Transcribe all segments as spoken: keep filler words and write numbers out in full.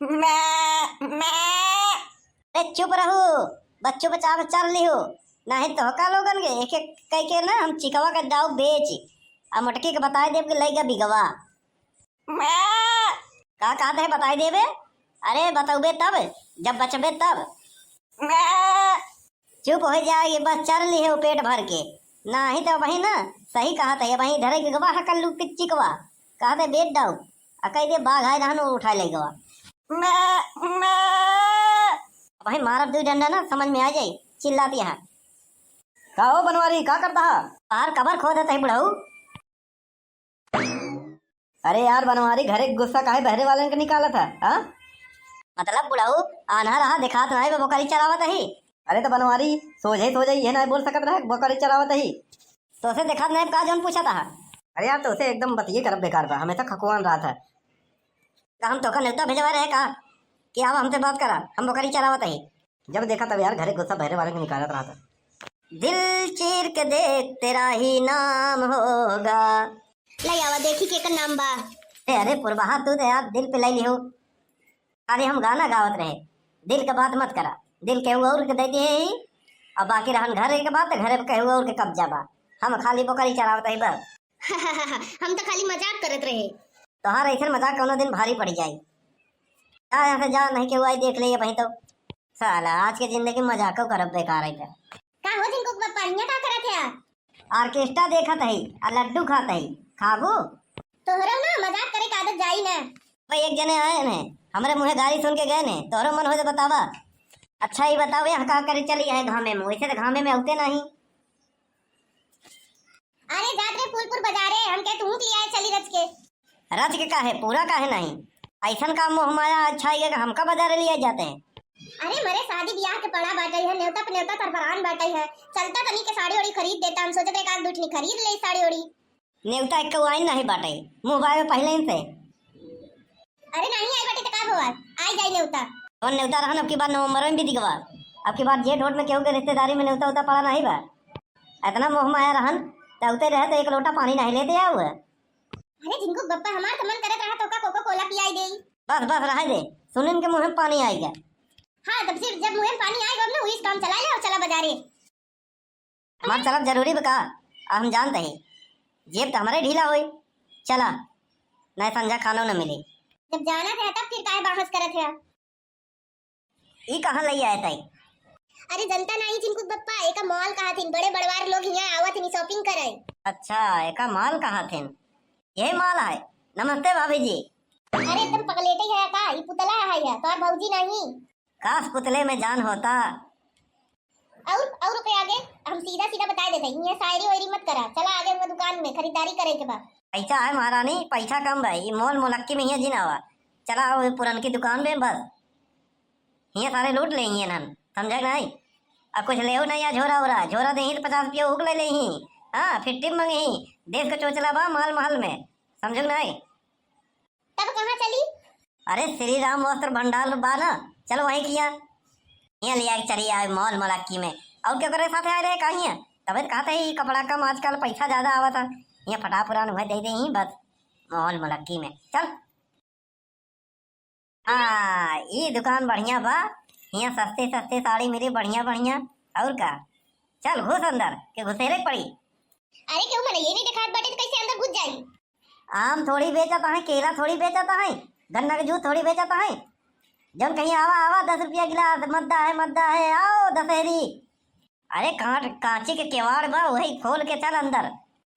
मैं, मैं। अरे चुप रहू, बच्चों बचा बचा लिहो, नाहीं तो का लोगन के एक एक कह के ना हम चिकवा के दाऊ बेच, आ मोटकी के बताए देब कि लइगा बिगवा। मैं। का कहत है बताई देबे? अरे बतौबे तब, जब बचबे तब। मैं। चुप हो जाए, बस चर लिहे वो पेट भर के। नाहीं तो वही ना, सही कहत है, वही धरे के गवा हकल लू के चिकवा। कहत है बेच दाऊ, आ कह दे बाघ आए रहन, वो उठाए ले गवा। मैं, मैं। वही मारब दू डंडा ना, समझ में आ जाई, चिल्लाती है। का हो बनवारी, का करता है? बाहर कबर खोदत है बुढ़ऊ। अरे यार बनवारी, घरे के गुस्सा काहे बहरे वालन के निकालत है, हाँ? मतलब बुढ़ऊ, आन्हा रहा, दिखात नाहीं बा, बोकरी चरावत ही। अरे तो बनवारी, सोझे सोझे ये नाहीं बोल सकत रहे, बोकरी चरावत ही। तोसे दिखात नाहीं का जौन पूछत हा? अरे यार तोसे एकदम बतिये करब बेकार बा, हमेशा खकुआन रहत है। का हम तोका नेवता भेजवा रहे का कि आवा हमसे बात करा, हम बोकरी चरावत ही? जब देखा तब यार घरे गुस्सा बहरे वाले के निकालत रहत है। दिल चीर के देख तेरा ही नाम होगा। ले आवा देखी केकर नाम बा। ए, अरे पुरबहा तू तो यार दिल पे ले लिहो। अरे हम गाना गावत रहे, दिल के बात मत करा, दिल केहू और के दे दिए ही, अब बाकी रहन घर के बात, घरे पे केहू और के कब्जा बा, हम खाली बोकरी चरावत ही बस। हम तो खाली मजाक करत रहे। तोहार ऐसन मजाक कौनो दिन भारी पड़ जाई। जा यहाँ से जा, नहीं केहू आई देख ले ये वहीं तो। साला आज के जिंदगी में मजाको करब बेकार है। का हो जिनको बप्पा, हियां का करत है? ऑर्केस्ट्रा देखत है आ लड्डू खात है, खाबू? तोहरो ना मजाक करे के आदत जाई ना। भाई एक जने आए ने, हमरे मुँहे गारी सुन के गए ने, तोहरो मन हो तो बतावा। अच्छा ही बताओ यहाँ का करे चली है घामे में, वैसे तो घामे में होते नहीं। अरे जात रे फूलपुर बजारे, हम कहे तू के लियाए चली रच के। रच के काहे, पूरा काहे नहीं? ऐसन का मोह माया अच्छा है कि हमका बजारे लियाए जाते हैं? अरे मरे शादी ब्याह के पड़ा बाटे है, नेवता पे नेवता तरफरान बाटे है, चलता तनी के साड़ी ओड़ी खरीद देता, हम सोचत रहे एक आध दू ठनी खरीद ले साड़ी ओड़ी। नेवता एक वाइन नहीं बाटे, मुँह बाय में पहले ही से। अरे नहीं आई बाटे तो का भवा, आई जाई नेवता। और नेवता रहन अब की बार नवंबर में भी दिखवा, अब की बार जेठ वोट में केहू के रिश्तेदारी में नेवता उता पड़ा नहीं बा। इतना मोह माया रहन, तौते रहे तो एक लोटा पानी नहीं लेते आओ। अरे जिनको बप्पा हमार तो मन करत रहा तो का कोको कोला पियाई देई। बस बस रहे दे, सुनिन के मुँह में पानी आएगा। हाँ तब फिर जब मुँह में पानी आएगा ना वही काम चला ले और चला बजारे। हमार चलब जरूरी बा का? अब हम जानते ही जेब तो हमारे ढीला होई। चला, नहीं संझा खानो न मिली। जब जाना थे तब फिर काहे बहस करत है? ई कहाँ लई आए ताई? अरे जनता नाही जिनको बप्पा, एका मॉल कहा थिन, बड़े बड़वार लोग हियाँ आवा थिन shopping करे। अच्छा, एका मॉल कहा थिन, यही मॉल है। नमस्ते भाभी जी। अरे एकदम पगलेटे है का? ई पुतला है, तोर भौजी नहीं। काश पुतले में जान होता। और, और के आगे हम सीधा सीधा बता देते हैं, ये शायरी वायरी मत करा। चला आगे उनका दुकान में खरीदारी करे के बा। पैसा है महारानी, पैसा कम बा, ई मॉल मोलक्की में हियाँ जिन आवा। चला आओ पुरनकी दुकान में बस, हियाँ सारे लूट ले हियाँ नन, समझे नहीं? अब कुछ लेओ नहीं या झोरा ओरा, झोरा देही तो पचास रुपया उग ले लेही। हाँ, फिर टिप मंगही, देश का चोचला बा महल महल में, समझो नहीं? तब कहाँ चली? अरे श्री राम वस्त्र भंडार बा ना, चलो वहीं किया। हियाँ लिया के चली आए मॉल मोलक्की में। और क्या करे साथ आए रहे कहाँ? तबे तो कहते ही कपड़ा कम आजकल पैसा ज्यादा आवा था। हियाँ फटा पुरान हुए दे दे ही बस मॉल मोलक्की में। चल। हाँ, ई दुकान बढ़िया बा। हियाँ सस्ते सस्ते साड़ी मिली बढ़िया बढ़िया। और का? चल घुस अंदर, के घुसेरे के पड़ी। अरे केहू मनइये नहीं देखात बाटे तो कैसे अंदर घुस जाई? आम थोड़ी बेचत है, केला थोड़ी बेचत है, गन्ना के जूस थोड़ी बेचत है। जौन कहीं आवा आवा दस रुपया गिलास, मद्दा है मद्दा है, आओ दशहरी। अरे कांच, कांचे के केवाड़ बा, वही खोल के चल अंदर।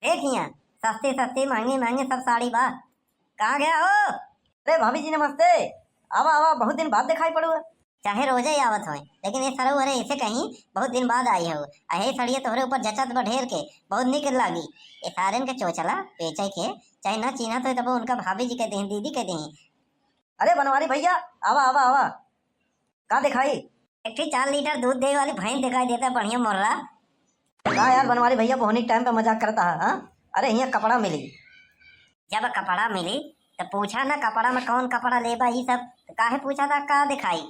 देख हियाँ सस्ती सस्ती महंगी महंगी सब साड़ी बा। कहाँ गया हो? अरे भाभी जी नमस्ते। आवा आवा, बहुत दिन बाद दिखाई पड़ू। चाहे रोजे ही आवत होए, लेकिन ये सरऊ अरे ऐसे कहीं बहुत दिन बाद आई हो। अहे सड़िया तोहरे ऊपर जचत बा ढेर के, बहुत निक लागी। ये सारन के चोचला बेचे के चाहे ना चीन्हत होए तब उनका भाभी जी कह देही, दीदी कह देही। अरे बनवारी भैया, आवा आवा आवा। का दिखाई? एक ठे चार लीटर दूध देवे वाली भैंस दिखाई देता, बढ़िया मोर्रा। का यार बनवारी भैया, बोहनी टाइम पे मजाक करता है, हाँ? अरे हियाँ कपड़ा मिली। जब कपड़ा मिली तो पूछा ना कपड़ा में कौन कपड़ा लेबा, ई सब तो काहे पूछा था, का दिखाई?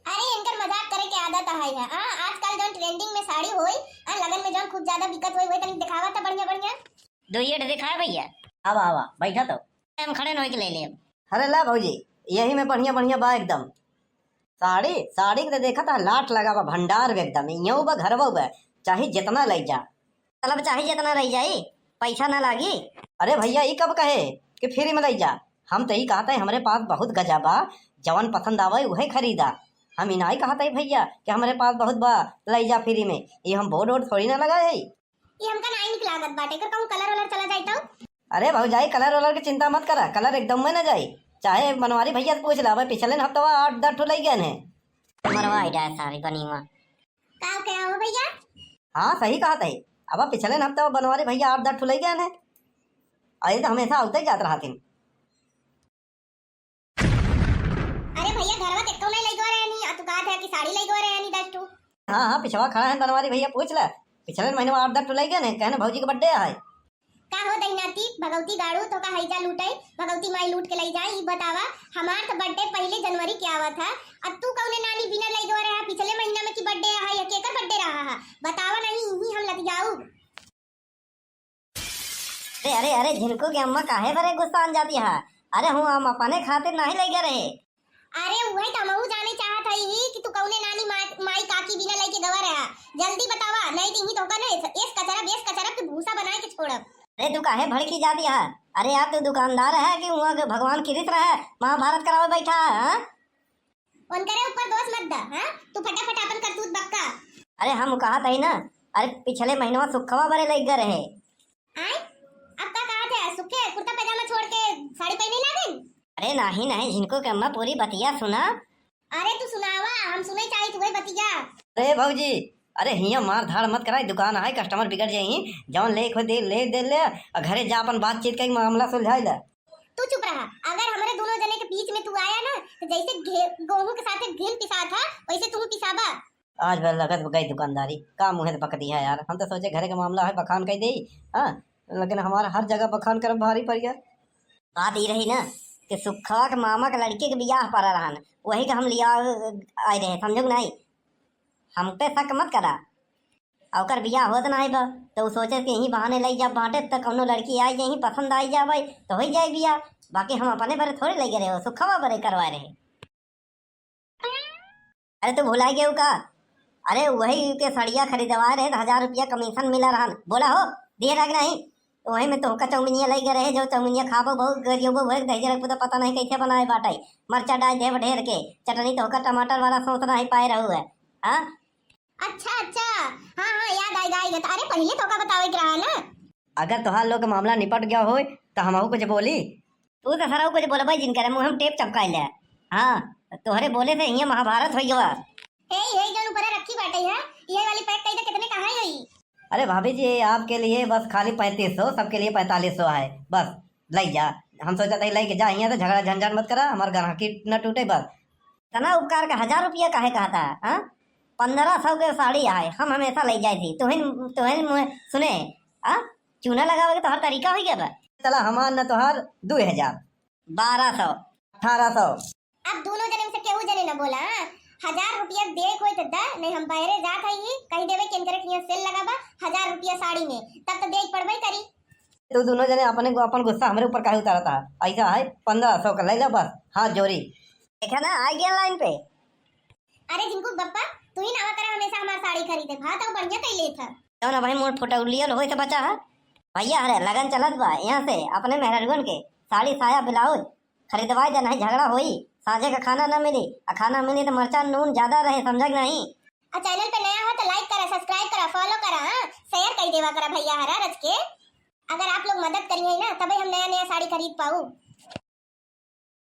अरे इनकर मजाक करे के आदत है, हाँ? आजकल जौन ट्रेंडिंग में साड़ी होई और लगन में जौन खूब ज्यादा बिकत होई, वही तनी दिखावा था बढ़िया बढ़िया। दो ये दिखाए भैया। आवा आवा, बैठा तो। हम खड़े न होई के ले लेब। अरे ला भौजी, यही में बढ़िया बढ़िया बा एकदम। साड़ी, साड़ी के तो देखत ह, लाट लगा बा, भंडार बा एकदम, इहउ बा, घरवउ बा, चाहे जितना लइ जा। मतलब चाहे जितना लइ जाई, पैसा ना लागी? अरे भइया, ई कब कहे कि free में लइ जा? हम तो ई कहत है, हमरे पास बहुत गजा बा, जवन पसंद आवे उहे खरीदा। हम ई नाहीं कहत है भइया कि हमरे पास बहुत बा, लइ जा free में। ई हम board वोर्ड थोड़ी ना लगाए है। ई हमका नाहीं निक लागत बाटे, एकर कहूँ colour वलर चला जाई तउ? अरे भौजाई, colour वलर के चिंता मत करा, colour एकदम में ना जाई। चाहे बनवारी भइया से पूछ ला, अबे पिछले हफ्तवा आठ दस ठो लइ गएन है। मरवाई डाय सारी बनी हुआ। का कहा हो भइया? हाँ, सही कहत है। अब पिछले हफ्तवा बनवारी भइया आठ दस ठो लइ गएन है। अरे तो हमेशा आउते जात रहत हिन। अरे भइया, घरवा त एक्को नाहीं लइ गवा रहनी, आ तू कहत है कि साड़ी लइ गवा रहनी दस ठो। हाँ, हाँ, पिछवा खड़ा है बनवारी भइया, पूछ ले। पिछले महीने आठ दस ठो लइ गएन है, कहने भौजी के birthday है। का हो दहिनाती, भगवती गाड़ू तोहका हैजा लूटइ, भगवती माई लूट के लइ जाए, ई बतावा, हमार त birthday पहिले जनवरी के आवत है, अब तू कउने नानी बिना लइ गवा रहा, पिछले महीना में की birthday है, या केकर birthday रहा है, बतावा नहीं, इही हम लतियाउब। अरे, अरे, अरे, झिनकू के अम्मा काहे बरे गुस्सा आन जाती है? अरे, हूँ हम अपने खातिर नाहीं लइ गए रहे। अरे, उहे त हमहू जाने चाहत हई कि तू कउने नानी मा-, माई काकी बिना लइके गवा रहा। जल्दी बतावा, नहीं त इही तोहका न एस, एस कचरब, एस कचरब के भूसा बनाए के छोड़ब। अरे, तू काहे भड़की जाती है? अरे यार, तू दुकानदार है कि वहाँ के भगवान कृष्ण है, महाभारत करावे बैठा है, हाँ? उनकरे ऊपर दोष मत द, हाँ? तू फटाफट आपन करतूत बक्का। अरे हम कहत हई ना, अरे पिछले महीनवा सुखवा बरे लइग रहे। आय? अब का कहत है? सुखे कुर्ता पैजामा छोड़ के साड़ी पहने लागन? अरे नाहीं, नाहीं, झिनकू के अम्मा पूरी बतिया सुना। अरे तू सुनावा, हम सुने चाही तुहे बतिया। अरे भौजी, अरे हियाँ मार धाड़ मत कराई, दुकान है, customer बिगड़ जाई, जौन ले खो दे, ले दे ले, आ घरे जा अपन बातचीत कई मामला सुलझाई ले। तू चुप रहा। अगर हमरे दोनों जने के बीच में तू आया ना, तो जैसे घे-, गेहूं के साथे घिन पिसात है, वैसे तू पिसाबा। आज भर लगत गई दुकानदारी, का मुँहे से बकती है यार। हम तो सोचे घरे का मामला है, बखान कई देई, हाँ, लेकिन हमारा हर जगह बखान करब भारी पड़ गया। बात ई रही ना कि सुखवा के मामा के लड़की के बियाह पड़ा रहन, वही के हम लिया आए रहे, समझो कि नहीं? हम पे शक मत करा। आ ओकर बियाह होत नाहीं बा, तो उ सोचे कि यहीं बहाने लई जा बाँटे, त कौनो लड़की आई, यहीं पसंद आई जावे, तो होई जाए बियाह। बाकी हम अपने बरे थोड़े लई गए रहे हो, सुखवा बरे करवाए रहे। अरे, तू भुलाई गयो का? अरे, वही के सड़िया खरीदवाए रहे, तो हजार रुपया commission मिला रहन। बोला हो, दिए रहा कि नहीं? वही में तोहका चौमिनिया लई गए रहे, जो चौमिनिया खाबो बहुत गरियोबो, वही दही जरा पता नहीं कैसे बनाए बाटे। मरचा डाल देव ढेर के, चटनी तोहका टमाटर वाला सौंस नहीं पाए रहू है। हाँ? अच्छा, अच्छा। हाँ, हाँ, याद आइगा, आइगा। त अरे, पहिले तोहका बतावे के रहा ना। अगर तोहार लोग के मामला निपट गया होय, त हमहू कुछ बोली? तू त सरऊ कुछ बोलबे जिन करे, मुँह में टेप चपकाए ले। हाँ, तोहरे बोले से हियाँ महाभारत होई गवा। हे, हे, जौन ऊपर रखी बाटे है, ये वाली pack कई दे, कितने कहाँ होई? अरे भाभी जी, ये आपके लिए बस खाली पैंतीस सौ, सबके लिए पैंतालीस सौ है, बस। लई जा। हम सोचत हई लई के जा, हियाँ से झगड़ा झंझट मत करा, हमार ग्राहकी न टूटे बस। तना उपकार का हजार रुपया काहे कहता है, हाँ? पन्द्रह सौ के साड़ी आए, हम हमेशा लई जाए थी। तुहिन, तुहिन मुँह सुने, हाँ? चूना लगावे के तोहर तरीका होई गया बा। चला हमार न तोहार दुई हजार। बारह सौ। अठारह सौ। अब दोनों जने में से केहू जने न बोला, हाँ? हजार रुपया दे कोई तो द, नहीं हम बहरे जात हई, कही देवे कि इनकरे के हियाँ sale लगा बा, हजार रुपया साड़ी में, तब तो दे पड़बे करी। तू दोनों जने अपने गु-, अपन गुस्सा हमरे ऊपर काहे उतारता है? ऐसा है, पन्द्रह सौ का ले ला बस, हाथ जोड़ी। देखा ना, आ गया line पे। अरे झिनकू बप्पा, तू ही नावा करा हमेशा हमार साड़ी खरीदे, हाँ तो बढ़िया कई लेत है। तो ना भाई, मोर फोटो लियल होई से बचा है। भैया, अरे लगन चलत बा, यहाँ से अपने मेहरारुअन के साड़ी, साया, blouse खरीदवाई दे, नहीं झगड़ा होई, साँझे का खाना ना मिली, आ खाना मिली तो मरचा नून ज्यादा रहे, समझा कि नहीं? आ channel पे नया हो तो like करा, subscribe करा, follow करा, हाँ, share कर देवा करा भैया हरा रच के। अगर आप लोग मदद करिए ना, तबे हम नया नया साड़ी खरीद पाऊ।